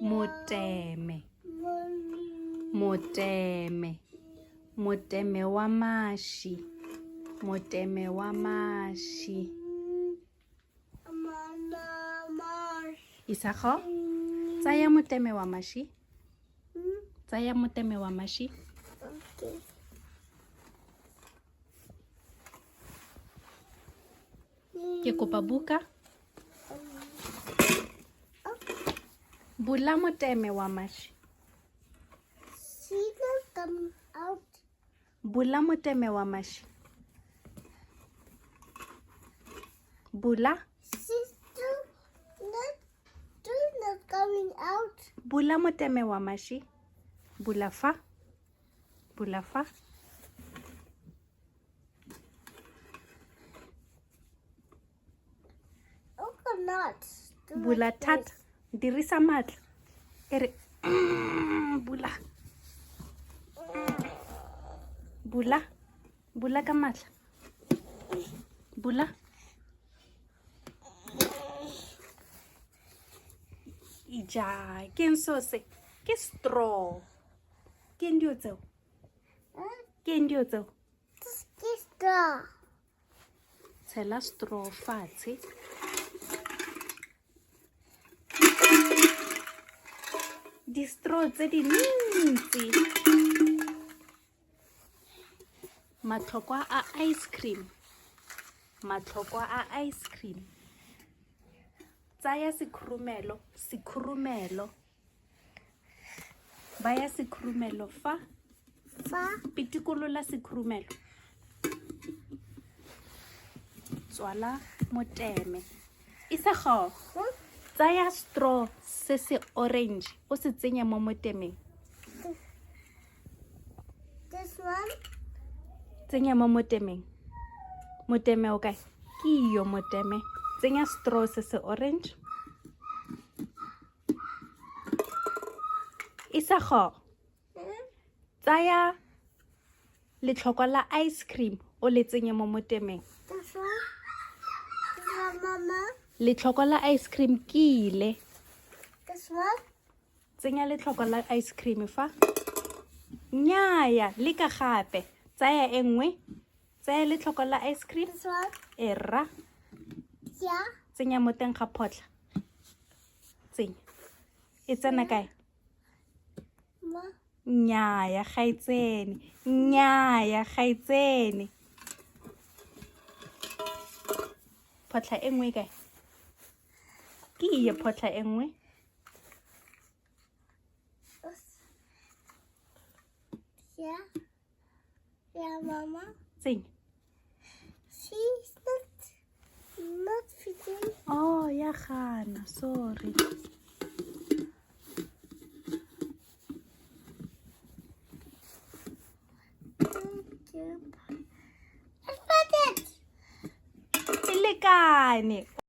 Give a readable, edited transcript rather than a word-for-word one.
Moteme. Moteme. Moteme wa maši. Moteme wa maši. Isago, tsaya moteme wa maši. Tsaya moteme wa maši. Ke kopa buka. Bula moteme wa maši. Bula moteme wa maši. Bula. Bula moteme wa maši. Bula fa. Bula fa. Bula thata. Dirisa maatla. E re bula. Bula. Bula ka maatla. Bula. Ija, ke eng seo se? Ke straw. Ke eng dilo tseo? Ke eng dilo tseo? Ke straw. Tshela straw fatshe. Di-straw tse dintsi. Matlhokwa a ice cream. Matlhokwa a ice cream. Tsaya sekhurumelo, sekhurumelo. Baya sekhurumelo fa. Fa. Pitikolola sekhurumelo. Tswala moteme. Isego, tsaya straw se se orange o se tsenye mo motemeng. This one. Tsenya mo motemeng. Moteme o kae? Ke iyo moteme. Tsenya straw se se orange. Isago, tsaya letlhokwa la ice cream o le tsenye mo motemeng. This one. This one, Mama. Letlhokwa la ice cream ke ile. This one. Tsenya letlhokwa la ice cream fa. Nnyaya, leka gape. Tsaya e nngwe. Tsaya letlhokwa la ice cream. This one. E rra. Yeah. Tsenya mo teng ga photlha. Tsenya. E tsena kae? Ma. Nnyaya, ga e tsene. Nnyaya, ga e tsene. Photlha e nngwe e kae? Ke iye photlha e nngwe. Yeah. Yeah, Mama. Tsenya. She's not fitting. Oh, ya gana, sorry. Thank you. I found it. E lekane.